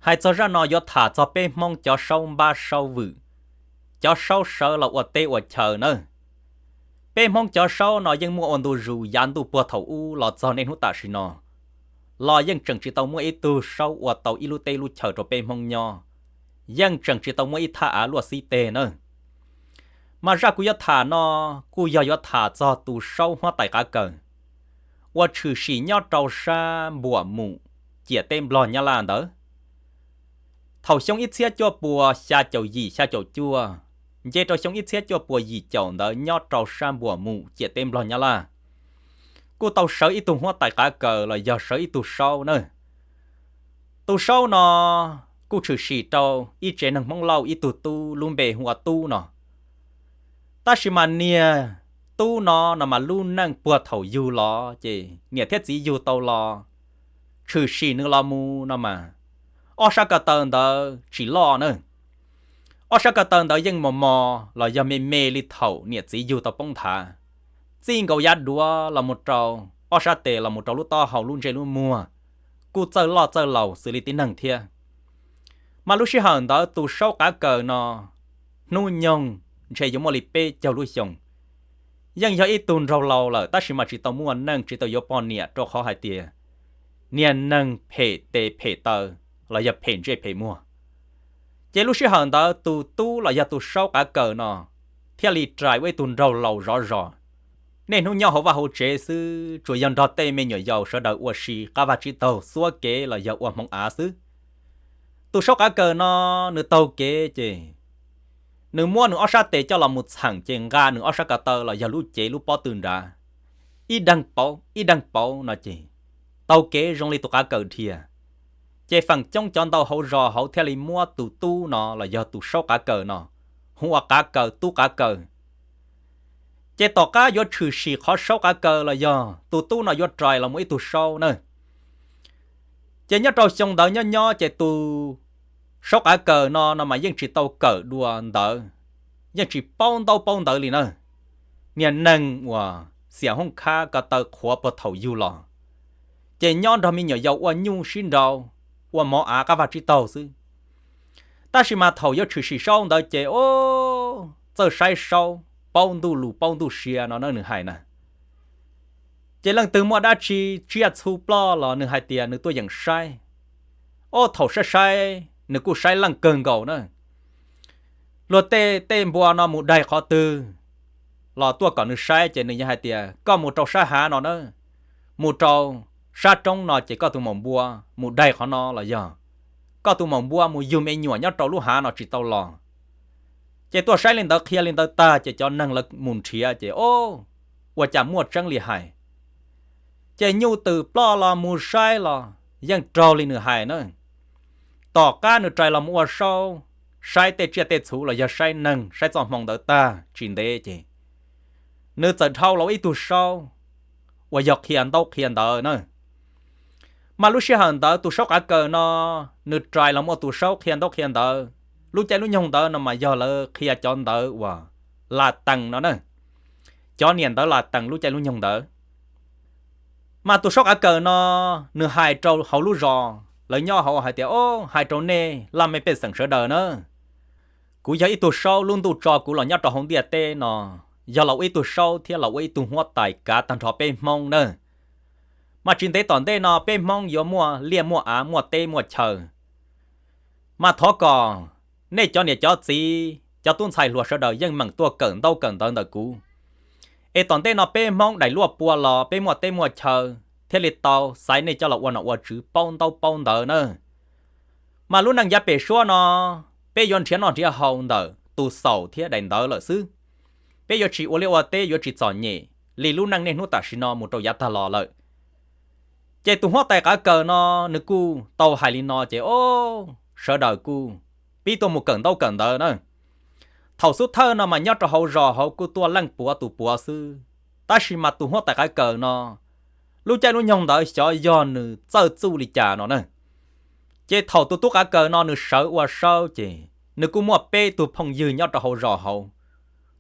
Hais txog zaj no yuav tham txog peb Hmoob cov saub npab saub vwm, cov saub sawv los ua teb ua chaw nawb. Peb Hmoob cov saub no yeej muaj ua ntu zus yav ntuj puag thaum ub los txog niaj hnub tam sim no, los yeej tseem tsis tau muaj ib tug saub ua tau ib lub teb lub chaw rau peb Hmoob nyob, yeej tseem tsis tau muaj ib thaj av luaj xib teg nawb. Mas zaj kuv yuav tham no kuj yog yuav tham txog tus saub huab tais qav kaws uas tshwm sim nyob rau sab npuam mus ciam teb Nplog Nyab Laj ntawd. Thaum xyoo ib txhiab cuaj puas xya caum yim xya caum cuaj, nce rau xyoo ib txhiab cuaj puas yim caum ntawd nyob rau sab npuam mus ciam teb Nplog Nyab Laj, kuj tau sawv ib tug huab tais qav kaws los yog sawv ib tug saub nawb. Tus saub no kuj tshwm sim rau ib tsev neeg Hmoob Lauj ib tug tub lub npe hu ua Tub no. Tab sis mas niag Tub no no mas lub neej puag thaum yug los ces niam thiab txiv yug tau los tshwm sim nws los mus no mas ob sab ko taw ntawd tsis loj na. Ob sab ko taw ntawd yeej mos mos los yog me me li thaum niam txiv yug tau poob nthav, txij nkaus yav duav los mus rau ob sab tes los mus rau lub taub hau lub ntsej lub muag kuj txawj loj txawj laus xws li tib neeg thiab. Mas lub sij hawm ntawd tus saub qav kaws no hnub nyoog ntshe yuav muaj li peb caug lub xyoo, yeej yog ib tug nraug laus lawm tab sis mas tsis tau muaj neej tsis tau yuav poj niam rau qhov hais tias niag neeg phem tes phem taw los yog phem ntsej phem muag. Ces lub sij hawm ntawd tus tub los yog tus saub qav kaws no thiaj li rais ua ib tug nraug laus zov zos. Niaj hnub nyob hauv vaj hauv tsev xwb, tsuas yog nrog tej me nyuam yaus sawv daws ua si qab vaj tsib taug xuab kev los yog ua hmoov av xwb. Tus saub qav kaws no nws taug kev ces nws muab nws ob sab tes coj los mus txheem ces nqa nws ob sab ko taw los yog lub cev lub pob tw nrad, ib deeg pauv ib deeg pauv no ces taug kev zoo li tus qav kaws dhia. Ces feem coob cov ntau hauv zos hauv thiaj li muab tus tub no los yog tus saub qav kaws no hu ua qav kaws tub qav kaws. Ces tom qab yuav tshwm sim qhov saub qav kaws los yog tus tub no yuav rais los mus ib tug saub na. Ces nyob rau xyoo ntawd nyob nyob ces tus saub qav kaws no no mas yeej tsis tau kawm dua ntawv, yeej tsis paub ntaub paub ntawv li na. Niag neeg uas xiam hooj khab ko taw qhuav puag thaum yug los, ces nyob nrog me nyuam yaus ua nyuj sib nraus, ua mov av qab vaj tsib taug xwb. Tab sis mas thaum yuav tshwm sim saub ntawd ces o, txawj saib saub, paub ntuj lus paub ntuj sia no na nws hais na. Ces leej twg muaj dab tsi tsiaj txhu ploj los nws hais tias nws tuaj yeem saib. O, thaum saib saib nws kuj saib leej kawg nkaus na. Luag tej tej npua no mus daig qhov twg los tuaj kom nws saib ces nws yog hais tias koj mus rau sab hav no na, mus rau sab roob no ces koj tus maum npua mus daig qhov no los yog koj tus maum npua mus yug me nyuam nyob rau lub hav no tsis tau los. Ces tuaj saib li ntawd qhia li ntawd tag ces cov neeg lawv mus nrhiav ces o, ua cas muaj tseeb li hais. Ces nyuj twm ploj los mus saib los yeej raug li nws hais na. Tom qab nws rais los mus ua saub, saib tej tsiaj tej txhu los yog saib neeg saib txoj hmoo ntawd tag tsis ntev ces nws txawm dhau los ib tug saub uas yog qhia ntaub qhia ntawv na. Mas lub sij hawm ntawd tus saub qav kaws no nws rais los mus ua tus saub qhia ntaub qhia ntawv. Lub caij lub nyoog ntawd no mas yog lawv qhia cov ntawv uas Latees no na, cov niam ntawv Latees lub caij lub nyoog ntawd. Mas tus saub qav kaws no nws hais rau hauv lub zos lawv nyob hauv hais tias, o, hais rau nej laj mej pej xeem sawv daws na, kuv yog ib tug saub lub ntuj tso kuv los nyob rau hauv ntiaj teb no, yog los ua ib tug saub thiab los ua ib tug huab tais kav tag nrho peb Hmoob na. Mas tsis ntev tom ntej no peb Hmoob yuav muaj liaj muaj av muaj teb muaj chaw. Mas thov kom nej cov niam cov txiv cov tub ntxhais hluas sawv daws yeej meem tuaj kawm ntaub kawm ntawv ntawm kuv, es tom ntej no peb Hmoob daim luaj pua los peb muaj teb muaj chaw thiaj li tau xaiv nej coj los ua nom ua tswv paub ntaub paub ntawv na. Mas lub neej yav pem suab no peb yuav nrhiav noj nrhiav haus ntawm tus xaum thiab daim ntawv lawm xwb. Peb yuav tsis ua liaj ua teb yuav tsis txom nyem li lub neej niaj hnub tam sim no mus rau yav tag los lawm. Ces tus huab tais qav kaws no nws kuj tau hais li no ces, o, sawv daws kuj pib tuaj mus kawm ntaub kawm ntawv na. Thaum xub thawj no mas nyob rau hauv zos hauv kuj tuaj leej puav tus puav xwb, tab sis mas tus huab tais qav kaws no lub caij lub nyoog ntawd xyov yog nws txawj txuj li cas no na. Ces thaum tus tub qav kaws no nws sawv ua saub ces nws kuj muaj peb tug phooj ywg nyob rau hauv zos hauv,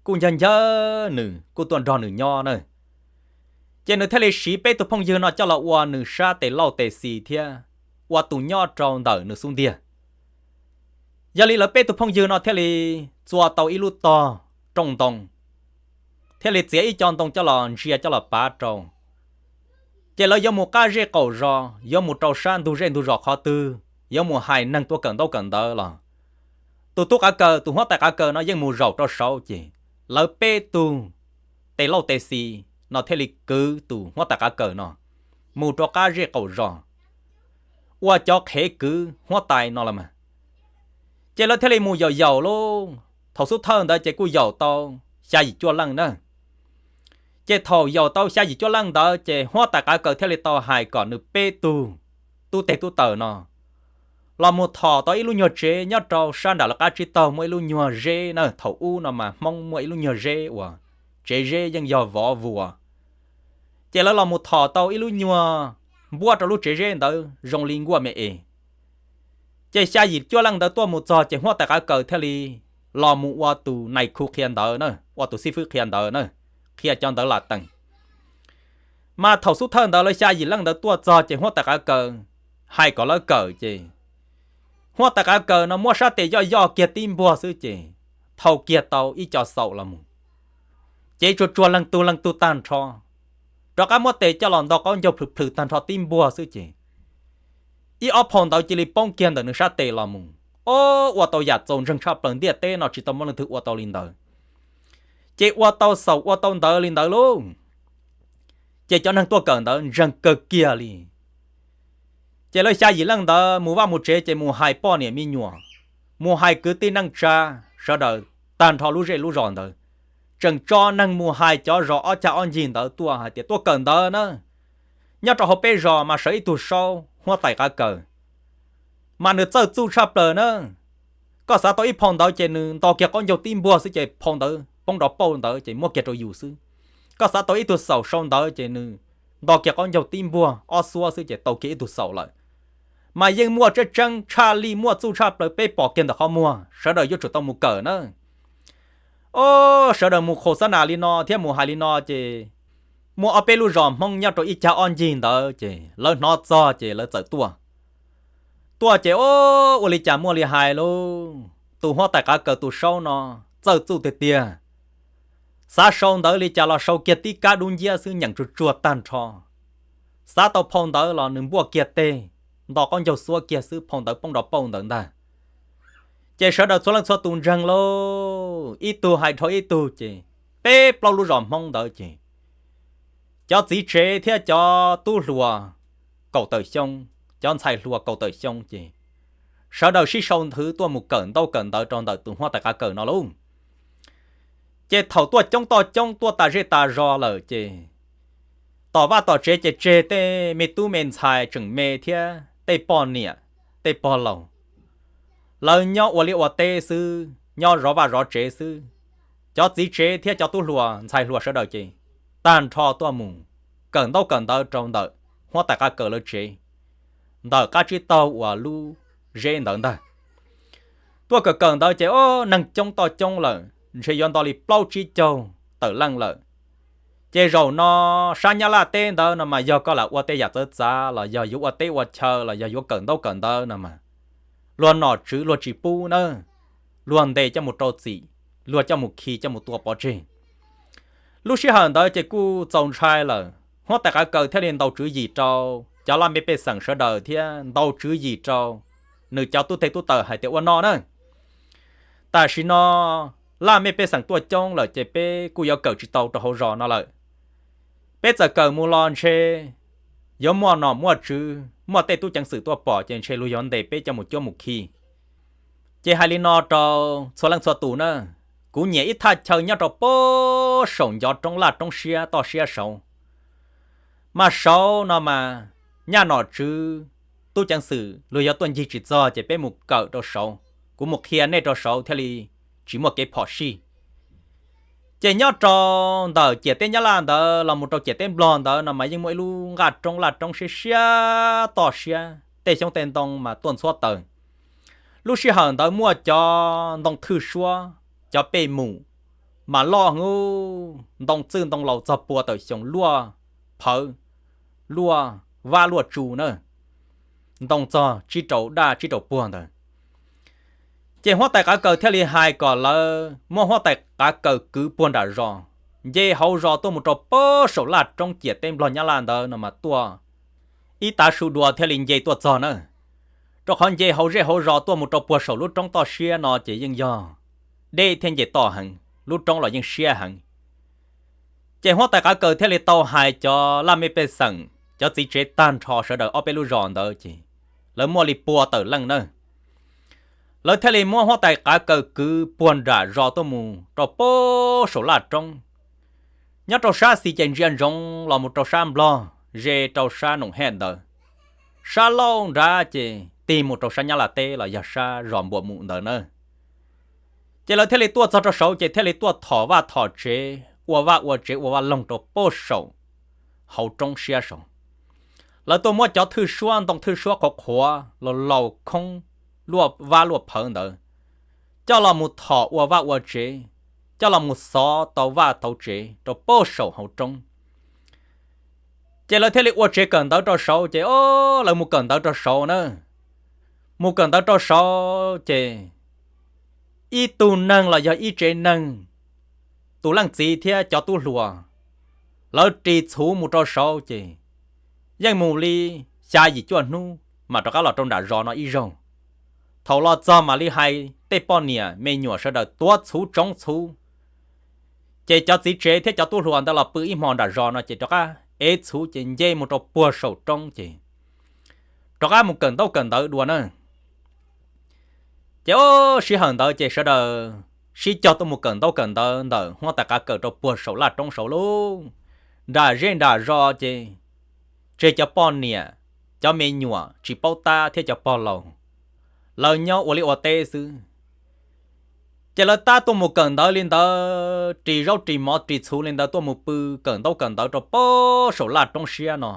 kuj ncawg ncawg nws kuj tuaj nrog nws nyob na. Ces nws thiaj li siv peb tug phooj ywg no coj los ua nws sab tes lauj tes xis thiab ua tus nyob rau ntawm nws xub ntiag. Yog li lawv peb tug phooj ywg no thiaj li txua tau ib lub tog rooj ntoo, thiaj li txiav ib co ntoo coj los ntsia coj los pav rau. Ces lawv yuav mus qab zej qaum zos, yuav mus rau sab ntug zej ntug zos qhov twg, yuav mus hais neeg tuaj kawm ntaub kawm ntawv los tus tub qav kaws, tus huab tais qav kaws no yeej mus zaum rau saud ces lawv peb tug tes lauj tes xis no thiaj li kwv tus huab tais qav kaws no mus rau qab zej qaum zos ua cov qhev kwv huab tais no los mas. Ces lawv thiaj li mus yaum yaum lauj, thaum xub thawj ntawd ces kuj yaum tau xya yim cuaj leej na. Ces thaum yaum tau xya yim cuaj leej ntawd ces huab tais qav kaws thiaj li tau hais kom nws peb tug tub teg tub taws no los mus thom tau ib lub nyuag tsev nyob rau sab nram lawv qab tsib taug muaj ib lub nyuag zeb na. Thaum ub no mas Hmoob muaj ib lub nyuag zeb uas tsev zeb yeej yog vov vuas. Ces lawv los mus thom tau ib lub nyuag npuab rau lub tsev zeb ntawd zoo li nkuaj me es. Ces xya yim cuaj leej ntawd tuaj mus txog ces huab tais qav kaws thiaj li los mus ua tus nais khu qhia ntawv na, ua tus xib fwb qhia ntawv na, qhia cov ntawv lam tees. Mas thaum xub thawj ntawd lawv xya yim leej ntawd tuaj txog ces huab tais qav kaws hais kom lawv kawm ces huab tais qav kaws no muab sab tes yoj yoj kiag tib npuag xwb ces thau kiag tau ib co xaum los mus, ces tsuag tsuag leej tug leej tug tag nrho, rov qab muab tes coj los nto qaub ncaug plhws plhws tag nrho tib npuag xwb ces ib ob phau ntawv cia li poob kiag ntawm nws sab tes los mus. Ob, ua tau yam txaus ntseeg tshaj plaws, ntiaj teb no tsis tau muaj leej twg ua tau li ntawd. Ces ua tau xaum ua tau ntawv li ntawd lauj, ces cov neeg tuaj kawm ntawd ntseeg kawg kiag li. Ces lawv xya yim leej ntawd mus vaj mus tsev ces mus hais poj niam me nyuam, mus hais kwv tij neej tsa, sawv daws tag nrho lub zej lub zos ntawd, tseem tso neeg mus hais cov zos ob cag ob ncig ntawd tuaj hais tias tuaj kawm ntawv na, nyob rau hauv peb zos mas sawv ib tug saub huab tais qav kaws, mas nws txawj txuj tshaj plaws na. Koj xav tau ib phau ntawv ces nws nto kiag qaub ncaug tib npuag xwb ces phau ntawv poob nrov pauj ntawd ces muab kiag rau yus xwb. Koj xav tau ib tug xaum sau ntawv ces nws nto kiag qaub ncaug tib npuag ob xuab xwb ces tau kiag ib tug xaum lawm. Mas yeej muaj tseeb tseeb tshaj lij, muaj txuj tshaj plaws, peb pom kiag ntawm qhov muag, sawv daws yuav tsum tau mus kawm na. Ob, sawv daws mus qhus xab nas li no thiab mus hais li no ces muaj ob peb lub zos Hmoob nyob rau ib cag ob ncig ntawd ces lawv hnov txog ces lawv txawm tuaj. Tuaj ces ob, ua li cas muaj li hais lauj, tus huab tais qav kaws tus saub no txawj txuj tiag tiag. Xav sau ntawv li cas los sau kiag tib kab dub nciab xwb nyeem tsuag tsuag tag nrho. Xav tau phau ntawv los nws npuaj kiag teg, nto qaub ncaug xuab kiag xwb phau ntawv poob nrov pauj ntawd ntag. Ces sawv daws txhua leej txhua tus ntseeg lauj, ib tug hais dhau ib tug ces peb plaub lub zos Hmoob ntawd ces cov txiv tsev thiab cov tub hluas kaum tawm xyoo, cov ntxhais hluas kaum tawm xyoo ces sawv daws sib sau nthwv tuaj mus kawm ntaub kawm ntawv rau ntawm tus huab tais qav kaws no lauj. Ces thaum tuaj coob toj coob tuaj tas zej tas zos lawm ces tom vaj tom tsev ces tseg tej me tub me ntxhais tseem me thiab tej poj niam tej pog laus, lawv nyob ua liaj ua teb xwb, nyob zov vaj zov tsev xwb. Cov txiv tsev thiab cov tub hluas ntxhais hluas sawv daws ces tag nrho tuaj mus kawm ntaub kawm ntawv rau ntawm huab tais qav kaws lawv tsev, ntawm qab tsib taug uas lub zeb ntawd ntag. Tuaj kawm kawm ntawd ces ob, neeg coob toj coob lawm, ntshe yuav nto li plaub tsib caug tawm leej lawm. Ces zaum no sab Nyab Laj teb ntawd no mas yog koj lam ua tej yam txawv txav los yog yuav ua teb ua chaw los yog yuav kawm ntaub kawm ntawv no mas luag nom tswv luag tsis pub na, luag ntes coj mus rau txim, luag coj mus khi coj mus tua pov tseg. Lub sij hawm ntawd ces kuj txaus ntshai lawm, huab tais qav kaws thiaj li ntaus tswv yim rau cov laj mej pej xeem sawv daws thiab ntaus tswv yim rau nws cov tub teg tub taws hais tias ua no na, tam sim no laj mej pej xeem tuaj coob lawm ces peb kuj yuav kawm tsis tau rau hauv zos no lawm. Peb txawm kawm mus los ntshe yuav muaj nom muaj tswv, muaj tej tub ceev xwm tuaj pom ces ntshe luag yuav ntes peb coj mus cuab mus khi. Ces hais li no rau txhua leej txhua tus na, kuv nyiam ib thaj chaw nyob rau puag saum ncov roob laj roob siab toj siab saud. Mas saud no mas nyaj nom tswv tub ceev xwm luag yuav tuaj ncig tsis txog ces peb mus kawm rau saud, kuv mus qhia nej rau saud thiaj li tsis muaj kev phom sij. Ces nyob rau ntawm ciam teb Nyab Laj ntawd los mus rau ciam teb Nplog ntawd no mas yeej muaj ib lub nqaj roob laj roob siab siab toj siab, tej xyoob tej ntoo mas tuaj ntxhuab taws. Lub sij hawm ntawd muaj cov ntoo thwj suab, cov pej mus mas loj hwv, ntoo txwj ntoo laus txog pua tawm xyoo luaj phawv, luaj vab luaj tsu na, ntoo txog tsib rau daj tsib rau puag ntawd. Ces huab tais Qav Kaws thiaj li hais kom lawv muab huab tais Qav Kaws kwv puag nram zos, nce hauv zos tuaj mus rau pem saum laj roob ciam teb Nplog Nyab Laj ntawd no mas tuaj ib tav su dua thiaj li nce tuaj txog na. Rau qhov nce hauv zej hauv zos tuaj mus rau puag saum lub roob toj siab no ces yeej yog deb thiab nce toj heev, lub roob los yeej siab heev. Ces huab tais Qav Kaws thiaj li tau hais cov laj mej pej xeem, cov txiv tsev tag nrho sawv daws ob peb lub zos ntawd ces lawv muaj li pua tawm leej na. Lawv thiaj li muab huab tais Qav Kaws kwv puag nram zos tuaj mus rau pem saum laj roob, nyob rau sab xis ces ntsia ntsoov los mus rau sab Nplog, ze rau sab Noom Hej ntawd, sab laug nrad ces tig mus rau sab Nyab Laj teb los yog sab zos Npua Mus ntawd na. Ces lawv thiaj li tuaj txog rau saud ces thiaj li tuaj thom vaj thom tsev, ua vaj ua tsev ua vaj loog rau pem saum hauv roob siab saud. Lawv tuaj muab cov thwj suab ntoo thwj suab qhuav qhuav laus laus khoob luaj vab luaj phawv ntawd coj los mus thom ua vaj ua tsev, coj los mus xov tau vaj tau tsev rau pem saum hauv roob. Ces lawv thiaj li ua tsev kawm ntawv rau saud ces o, lawv mus kawm ntawv rau saud na. Mus kawm ntawv rau saud ces ib tug neeg los yog ib tsev neeg, tus leej txiv thiab cov tub hluas, lawv ris txhuv mus rau saud ces yeej mus li xya yim cuaj hnub mas rov qab los rau nram zos no ib zaug. Thaum los txog mam li hais tej poj niam me nyuam sawv daws tuav txhuv tsoov txhuv. Ces cov txiv tsev thiab cov tub hluas ntawd los pw ib hmo nram zos no ces rov qab ev txhuv ces nce mus rau puag saum roob ces rov qab mus kawm ntaub kawm ntawv dua na. Ces o, sij hawm ntawd ces sawv daws sib cog tuaj mus kawm ntaub kawm ntawv ntawm huab tais Qav Kaws rau puag saum laj roob saud lauj. Nram zej nram zos ces tseg cov poj niam, cov me nyuam tsis paub tab thiab cov pog laus, lawv nyob ua liaj ua teb xwb. Ces lawv tab tuaj mus kawm ntawv li ntawd, ris zaub ris mov ris txhuv li ntawd tuaj mus pw kawm ntaub kawm ntawv rau pem saum laj roob siab no.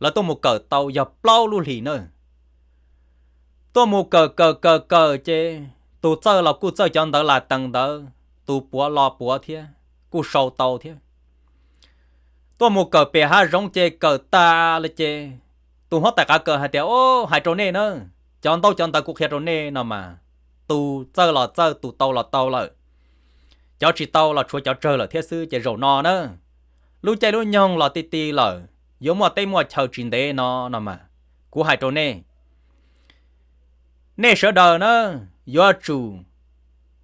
Lawv tuaj mus kawm tau yog plaub lub hlis na. Tuaj mus kawm kawm kawm kawm ces tus txawj los kuj txawj cov ntawv las tees ntawd, tus puav los puav thiab, kuj sau tau thiab. Tuaj mus kawm pem hav zoov ces kawm tas li ces tus huab tais Qav Kaws hais tias, o, hais rau nej na, cov ntaub cov ntawv kuv qhia rau nej no mas tus txawj los txawj, tus tau los tau lawm, cov tsis tau los tshuav cov tsawg lawm thiab xwb. Ces zaum no na, lub caij lub nyoog los ti ti lawm, yuav muaj teb muaj chaw tsis ntev no no mas kuv hais rau nej, nej sawv daws na yuav tsum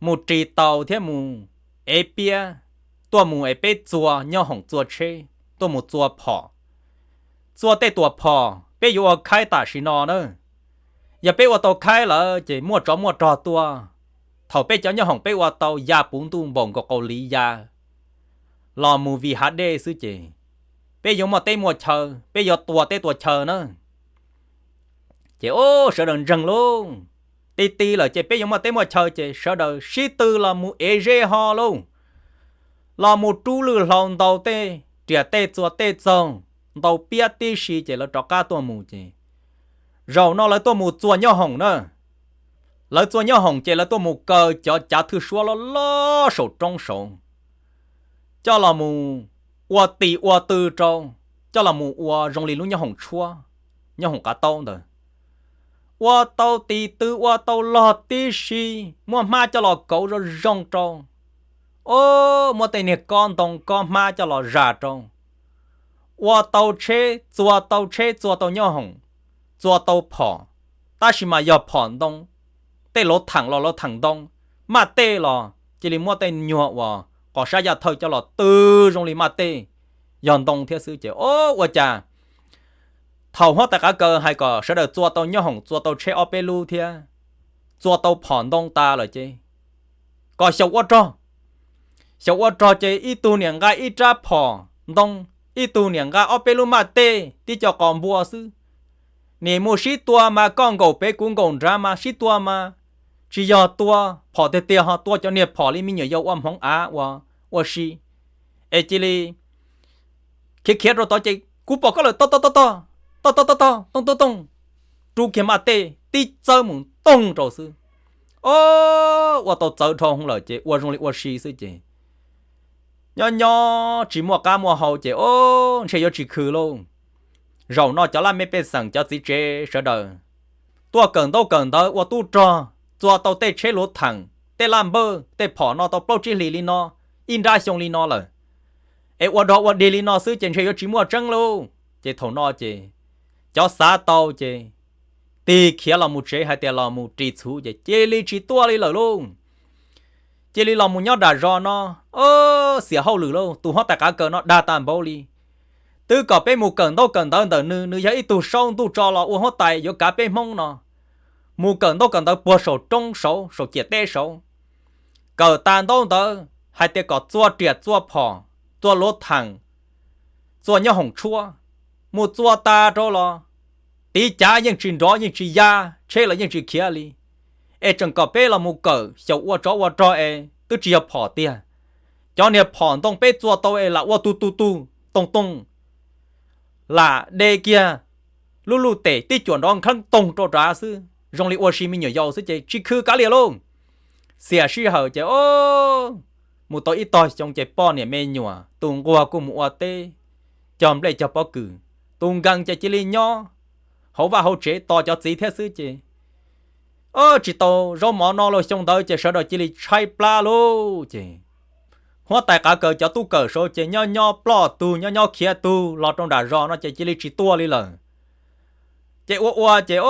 mus ris taus thiab mus ev piab tuaj mus es peb txua nyob hoom txua tsheb, tuaj mus txua phom, txua tej tuam phom peb yuav ua khaib tam sim no na. Yog peb ua tau khaib lawm ces muaj tsov muaj rog tuaj, thaum peb cov nyob hoom peb ua tau ya puv ntuj npaum nkaus qaus liv ya los mus vim hav dej xwb ces peb yuav muaj teb muaj chaw, peb yuav tua teb tua chaw na. Ces o, sawv daws ntseeg lauj, ti ti lawm ces peb yuav muaj teb muaj chaw ces sawv daws sib tw los mus ev zeb ho lauj, los mus rub lwj hlau ntaus tej riam tej txuas tej txaug, ntaus piab tib si ces lawv rov qab tuaj mus ces zaum no lawv tuaj mus txua nyob hoom na. Lawv txua nyob hoom ces lawv tuaj mus kaw cov cav thwj suab loj loj saum roob saud coj los mus ua tis ua tw rau, coj los mus ua zoo li lub nyob hoom tshuab, nyob hoom qav taub ntawd. Ua tau tis tw ua tau log tib si, muab hmab coj los kauv zoo zoo rau. O, muab tej niag kob ntoo kob hmab coj los zas rau. Ua tau tsheb, txua tau tsheb, txua tau nyob hoom, txua tau phom, tab sis mas yog phom ntoo, tej lauv theem los lauv theem ntoo, maj tej los cia li muab tej nyuag uas qos sab yaj thawj coj los tw zoo li maj tej, yog ntoo thiab xwb ces o, ua cas thaum huab tais Qav Kaws hais kom sawv daws txua tau nyob hoom txua tau tsheb ob peb lub thiab txua tau phom ntoo tas lawm ces kom xyaum ua rog. Xyaum ua rog ces ib tug niam nqa ib rab phom ntoo, ib tug niam nqa ob peb lub maj tej tib co qos npua xwb. Nim mus sib tua mas koj nkaum pem kuv nkaum nrad mas sib tua mas tsis yog tua phom tiag tiag ho tua cov niag phom li me nyuam yaus ua hmoov av ua, ua si. Es cia li khiav khiav rau tod ces kuv pom koj lawm, tog tog tog tog, tog tog tog tog, toog toog toog, rub kiag maj tej tib txawb mus toog rau xwb. O, ua tau txawv dhau hwv lawm ces ua zoo li ua si xwb ces nyob nyob tsis muaj qab muaj hau ces o, ntshe yuav tsis khwv lauj. Zaum no cov laj mej pej xeem cov txiv tsev sawv daws tuaj kawm ntaub kawm ntawv ua tub rog txua tau tej tsheb luav theem, tej laj npawj, tej phom no tau plaub tsib hlis li no, ib nrab xyoo li no lawm, es ua dog ua dig li no xwb ces ntshe yuav tsis muaj tseeb lauj. Ces thaum no ces cov xav tau ces tig khiav los mus tsev hais tias los mus ris txhuv ces cia li tsis tuaj li lawm lauj. Cia li los mus nyob nram zos no, xiam hauj lwm lauj, tus huab tais qav kaws no dag tag npaum li. Twb kom peb mus kawm ntaub kawm ntawv ntawm nws, nws yog ib tug saub ntuj tso los ua huab tais yuav kav peb Hmoob no. Mus kawm ntaub kawm ntawv puag saum roob saud, saum ciam teb saud. Kawm tas ntaub ntawv hais tias kom txua riam txua phom, txua luav theem, txua nyob hoom tshuab. Mus txua tas rau los tiv cav yeej tsis nrov yeej tsis ya, tsheb los yeej tsis khiav li. Es tseem kom peb los mus kawm xyaum ua tsov ua rog es twb tsis yog phom tiag. Cov niag phom ntoo peb txua tau es lam ua tug tug tug toog toog, lam de kiag lub luj tem tib cuam nrov nkhleeb toog rau nrad xwb, zoo li ua si me nyuam yaus xwb ces tsis khw kav liam lauj. Xiam sij hawm ces mus tau ib tog xyoo ces poj niam me nyuam, tus nquag kuj mus ua teb cog nplej cog pob kws, tus nkees ces cia li nyob hauv vaj hauv tsev tos cov txiv thiab xwb ces tsis tau zaub mov noj lauj. Xyoo ntawd ces sawv daws cia li tshaib plab lauj. Ces huab tais qav kaws cov tub kawm saud ces nyob nyob ploj tug nyob nyob khiav tug los rau nram zos no ces cia li tsis tuaj li lawm. Ces ua ua ces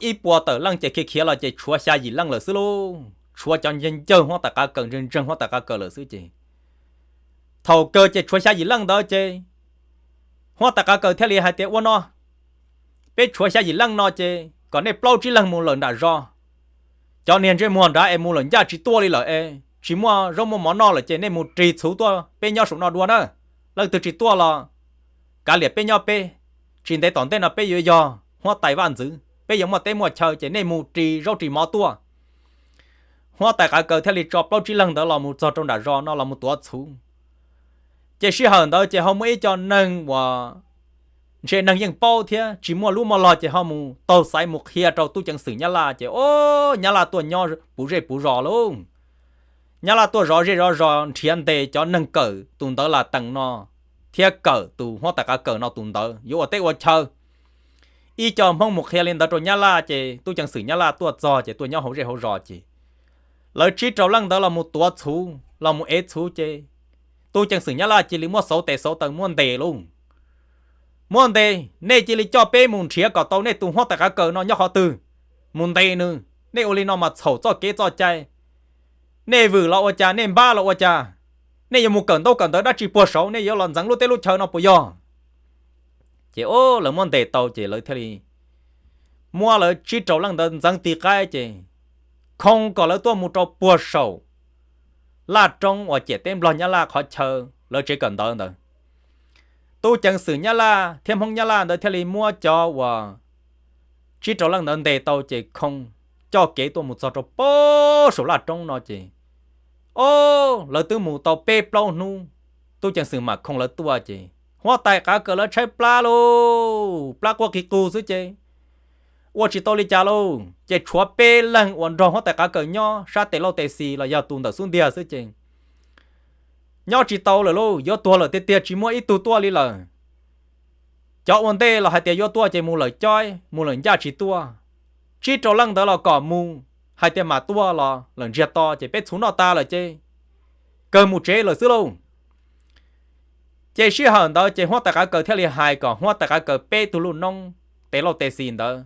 ib puas tawm leej ces khiav khiav los ces tshuav xya yim leej lawm xwb lauj. Tshuav cov ncawg ncawg huab tais qav kaws, ntseeg ntseeg huab tais qav kaws lawm xwb ces thaum kawg ces tshuav xya yim leej ntawd ces huab tais qav kaws thiaj li hais tias ua no, peb tshuav xya yim leej no ces kom nej plaub tsib leeg mus lawm nram zos. Cov niag ntsej muag nrad es mus lawm ncaj tsis tuaj li lawm es tsis muaj zaub muaj mov noj lawm ces nej mus ris txhuv tuaj peb nyob saum no dua na. Leej twg tsis tuaj los kav liam peb nyob peb, tsis ntev tom ntej no peb yuav yog huab tais vaj ntxwv, peb yuav muaj teb muaj chaw ces nej mus ris zaub ris mov tuaj. Huab tais qav kaws thiaj li tso plaub tsib leeg ntawd los mus txog rau nram zos no los mus tuav txhuv. Ces sij hawm ntawd ces ho muaj ib co neeg uas ntshe neeg yeej paub thiab tsis muaj lub muaj log ces ho mus taug xaiv mus qhia rau tub ceev xwm Nyab Laj ces o, Nyab Laj tuaj nyob puv zej puv zos lauj. Nyab Laj tuaj zov zej zov zos nrhiav ntes cov neeg kawm tus ntawv Latees no thiab kawm tus huab tais qav kaws no tus ntawv yuav ua teb ua chaw. Ib co Hmoob mus qhia li ntawd rau Nyab Laj ces tub ceev xwm Nyab Laj tuaj txog ces tuaj nyob hauv zej hauv zos ces lawv tsib rau leej ntawd los mus tuav txhuv los mus ev txhuv ces tub ceev xwm Nyab Laj cia li muab xauv tes xauv taw muab ntes lauj. Muab ntes, nej cia li coj peb mus nrhiav kom tau nej tus huab tais qav kaws no nyob qhov twg, mus ntes nws. Nej ua li no mas txhaum txoj kev txoj cai. Nej vwm los ua cas, nej npab los ua cas, nej yuav mus kawm ntaub kawm ntawv dab tsi puag saud, nej yuav los ntxeev lub teb lub chaw no puas yog? Ces o, lawv muab ntes tau ces lawv thiaj li muab lawv tsib rau leej ntawd ntxeev ti qaib ces khoo kom lawv tuaj mus rau puag saum laj roob uas ciam teb Nplog Nyab Laj qhov chaw lawv tsev kawm ntawv ntawd. Tub ceev xwm Nyab Laj thiab Hmoob Nyab Laj ntawd thiaj li muab cov uas tsib rau leej ntawd ntes tau ces khoo coj kev tuaj mus txog rau puag saum laj roob no ces o, lawv twb mus tau peb plaub hnub, tub ceev xwm mam khoo lawv tuaj ces huab tais qav kaws lawv tshaib plab lauj, plab quaj qig qug xwb ces ua tsis tau li cas lauj. Ces tshuav peb leeg uas nrog huab tais qav kaws nyob sab tes lauj tes xis los yog tus ntawm xub ntiag xwb ces nyob tsis tau lawm lauj, yuav tuag lawm tiag tiag tsis muaj ib tug tuaj li lawm. Cov ua ntej los hais tias yuav tuaj ces mus lawm cob mus lawm ncaj tsis tuaj. Tsib rau leej ntawd los kom mus hais tias mam tuaj los lawm ntsiag to ces peb txhuv noj tas lawm ces kawg mus tsev lawm xwb lauj. Ces sij hawm ntawd ces huab tais qav kaws thiaj li hais kom huab tais qav kaws peb tug luj noob tes lauj tes xis ntawd,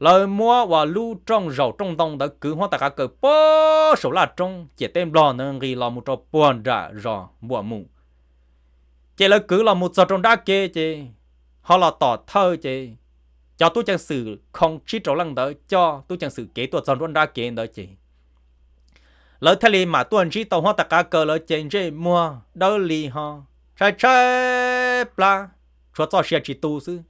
lawv muab uas lub rooj zaum rooj ntoo ntawd kwv huab tais qav kaws puag saum laj roob ciam teb Nplog ntawd nqis los mus rau puag nram zos Npuam Mus. Ces lawv kwv los mus txog rau nrab kev ces ho los tom thawj ces cov tub ceev xwm khoo tsib rau leej ntawd coj tub ceev xwm kev tuaj txog nruab nrab kev ntawd ces lawv thiaj li mam tuaj ntsib tau huab tais qav kaws lawv ces ntsej muag dawb li ho tshaib tshaib plab, tshuav txoj sia tsis tu xwb.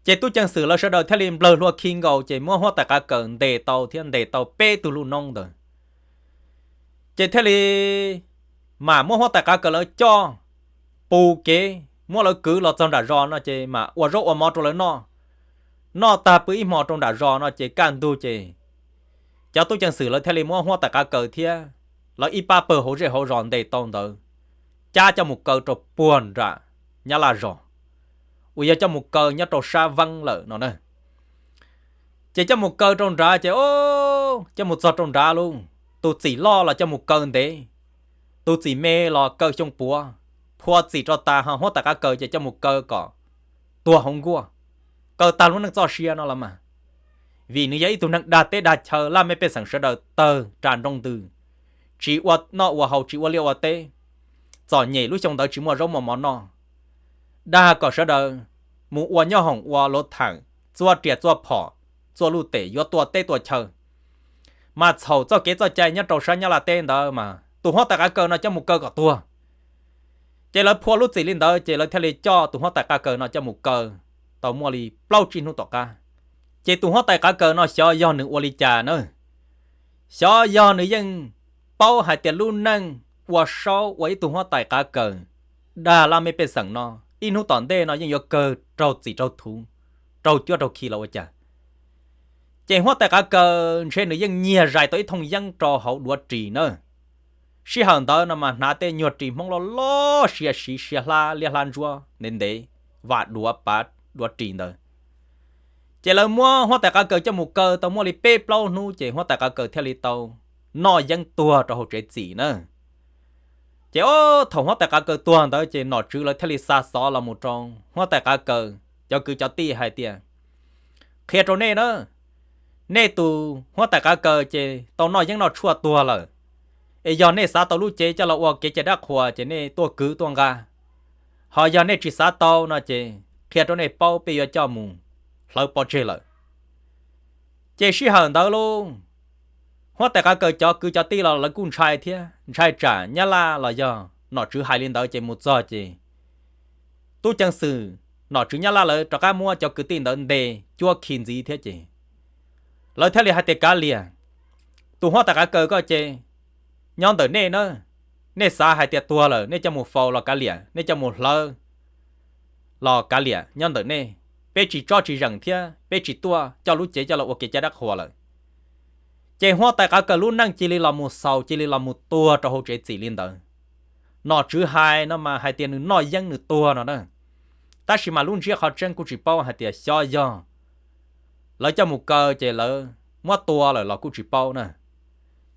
Ces tub ceev xwm lawv sawv daws thiaj li nplawg hlua khi nkaus ces muab huab tais qav kaws ntes tau thiab ntes tau peb tug luj noob ntawd. Ces thiaj li mam muab huab tais qav kaws lawv coj pus kev muab lawv kwv los txog nram zos no ces mam ua zaub ua mov rau lawv noj. Noj tag pw ib hmo rau nram zos no ces kaj ntug ces cov tub ceev xwm lawv thiaj li muab huab tais qav kaws thiab lawv ib pab pawg hauv zej hauv zos ntes tau ntawd cab coj mus kaw rau puag nram Nyab Laj zos, uas yog coj mus kaw nyob rau sab Veeb lawm no na. Ces coj mus kaw rau nrad ces o, coj mus txog rau nrad lauj, tus txim loj los coj mus kaw ntev, tus txim me los kaw xyoo puav, phua txim rau tas ho huab tais qav kaws ces coj mus kaw kom tuag hauv nkuaj, kaw tag lub neej txoj sia no los mas. Vim nws yog ib tug neeg dag teb dag chaw, laj mej pej xeem sawv daws tawg ras nroo ntws, tsis ua noj ua haus, tsis ua liaj ua teb, txom nyem lub xyoo ntawd tsis muaj zaub muaj mov noj, dag kom sawv daws mus ua nyob hoom ua luv theem, txua riam txua phom, txua luj tem yuav tua teb tua chaw. Mas txhaum txoj kev txoj cai nyob rau sab Nyab Laj teb ntawd mas tus huab tais qav kaws no coj mus kaw kom tuag. Ces lawv phua lub txim li ntawd ces lawv thiaj li coj tus huab tais qav kaws no coj mus kaw tau muaj li plaub tsib hnub tom qab. Ces tus huab tais qav kaws no xyov yog nws ua li cas na, xyov yog nws yeej paub hais tias lub neej ua saub ua ib tug huab tais qav kaws dag laj mej pej xeem no, ib hnub tom ntej no yeej yuav kawg raug txim raug thuv, raug cuab raug khi los ua cas. Ces huab tais qav kaws ntshe nws yeej nyiag zais tau ib thooj yeeb rau hauv duav ris na. Sij hawm ntawd no mas hnav tej nyuag ris Hmoob loj loj sia siv sia hlab liab hlab ntsuab ntev ntev, vam duav pav duav ris ntawd. Ces lawv muab huab tais qav kaws coj mus kaw tau muaj li peb plaub hnub ces huab tais qav kaws thiaj li tau noj yeeb tuag rau hauv tsev txim na. Ces o, thaum huab tais qav kaws tuag ntawd ces nom tswv lawv thiaj li xa xov los mus rau huab tais qav kaws cov kwv cov tij hais tias, qhia rau nej na, nej tus huab tais qav kaws ces tau noj yeeb noj tshuaj tuag lawm, es yog nej xav tau lub cev coj los ua kev cai dab qhuas ces nej tuaj kwv tuaj nqa, ho yog nej tsis xav tau no ces qhia rau nej paub peb yuav coj mus hlawv pov tseg lawm. Ces sij hawm ntawd lauj, huab tais qav kaws cov kwv cov tij los lawv kuj ntshai thiab, ntshai tsam Nyab Laj los yog nom tswv hais li ntawd ces mus txog ces tub ceev xwm nom tswv Nyab Laj lawv rov qab muab cov kwv tij ntawd ntes cuab khi ntxiv thiab ces lawv thiaj li hais tias kav liam, tus huab tais qav kaws koj ces nyob ntawm nej na, nej xav hais tias tuag lawm nej coj mus faus los kav liam, nej coj mus hlawv los kav liam nyob ntawm nej, peb tsis tsob tsis zeem thiab peb tsis tuaj coj lub cev coj los ua kev cai dab qhuas lawm. Ces huab tais qav kaws lub neej cia li los mus xaus, cia li los mus tuag rau hauv tsev txim li ntawd. Nom tswv hais no mas hais tias nws noj yeeb nws tuag no na, tab sis mas lub ntsiab qhov tseeb kuj tsis paub hais tias xyov yog lawv coj mus kaw ces lawv muab tua lawm los kuj tsis paub na.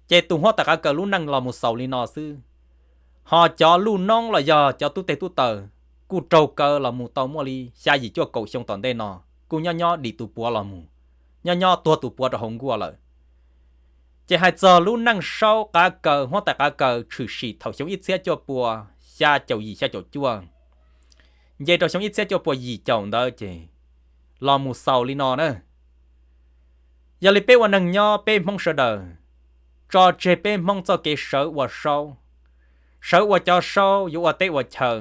Ces tus huab tais qav kaws lub neej los mus xaus li no xwb. Ho cov luj noob los yog cov tub teg tub taws kuj raug kaw los mus tau muaj li xya yim cuaj kaum xyoo tom ntej no, kuj nyob nyob dim tus puav los mus, nyob nyob tuag tus puav rau hauv nkuaj lawm. Ces hais txog lub neej saub qav kaws, huab tais qav kaws tshwm sim thaum xyoo ib txhiab cuaj pua xya caum yim xya caum cuaj, nce rau xyoo ib txhiab cuaj pua yim caum ntawd ces los mus xaus li no na. Yog li peb ua neeg nyob peb Hmoob sawv daws, tso tseg peb Hmoob txoj kev sawv ua saub, sawv ua cov saub yuav ua teb ua chaw,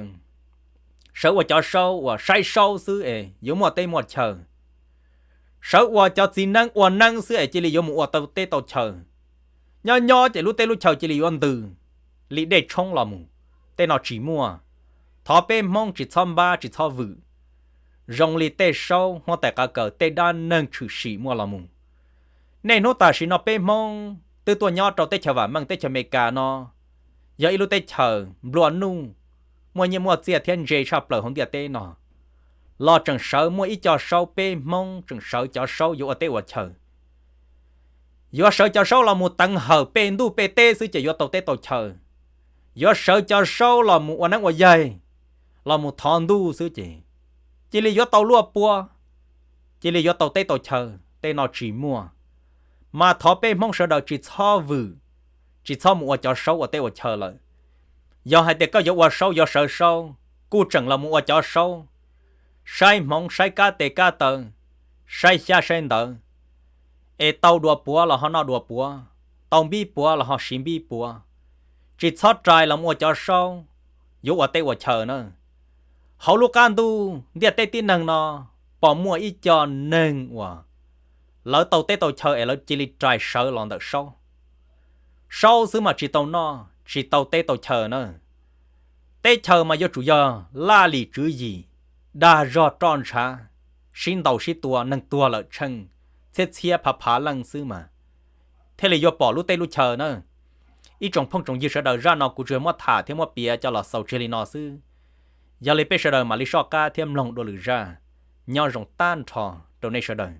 sawv ua cov saub uas saib saub xwb es yuav muaj teb muaj chaw, sawv ua cov txiv neeb ua neeb xwb es cia li yuav mus ua tau teb tau chaw. Nyob nyob ces lub teb lub chaw cia li yuav ntws li dej tshoob los mus, tej no tsis muaj. Thov peb Hmoob tsis txhob npab tsis txhob vwm, zoo li tej saub huab tais qav kaws tej dab neeg tshwm sim muaj los mus. Niaj hnub tam sim no peb Hmoob twb tuaj nyob rau teb chaws vam meej teb chaws Amelikas no, yog ib lub teb chaws nplua nuj, muaj nyiaj muaj txiaj thiab ntse tshaj plaws hauv ntiaj teb no, los tseem sawv muaj ib co saub peb Hmoob tseem sawv cov saub yuav ua teb ua chaw. Yuav sawv cov saub los mus teev hawm pej ntuj pej teb xwb ces yuav tau teb tau chaw. Yuav sawv cov saub los mus ua neeb ua yaig, los mus thov ntuj xwb ces cia li yuav tau luaj puab, cia li yuav tau teb tau chaw, tej no tsis muaj. Mas thov peb Hmoob sawv daws tsis txhob vwm, tsis txhob mus ua cov saub ua teb ua chaw lawm. Yog hais tias koj yuav ua saub yuav sawv saub, kuj tseem los mus ua cov saub, saib hmoov saib kab tes kab taw, saib xyab saib ntawv, es tau dua puav los ho noj dua puav, tau npib puav los ho siv npib puav. Tsis txhob rais los mus ua cov saub yuav ua teb ua chaw na. Hauv lub qab ntuj ntiaj teb tib neeg no, pom muaj ib co neeg uas lawv tau teb tau chaw es lawv cia li rais sawv los ntawm saub. Saub xwb mas tsis tau noj tsis tau teb tau chaw na. Teb chaws mas yuav tsum yog laj lim tswv yim, dag zog roj ntshav, sib ntaus sib tua, neeg tuag lawm tsheej txhiab txhiab phav phav leej xwb mas thiaj li yuav pom lub teb lub chaw na. Ib tsoom phooj tsoom ywg sawv daws, zaj no kuv tsuas muab tham thiab muab piav coj los xaus tseg li no xwb. Yog li peb sawv daws mam li soj qab thiab mloog dua lwm zaj. Nyob zoo tag nrho rau nej sawv daws.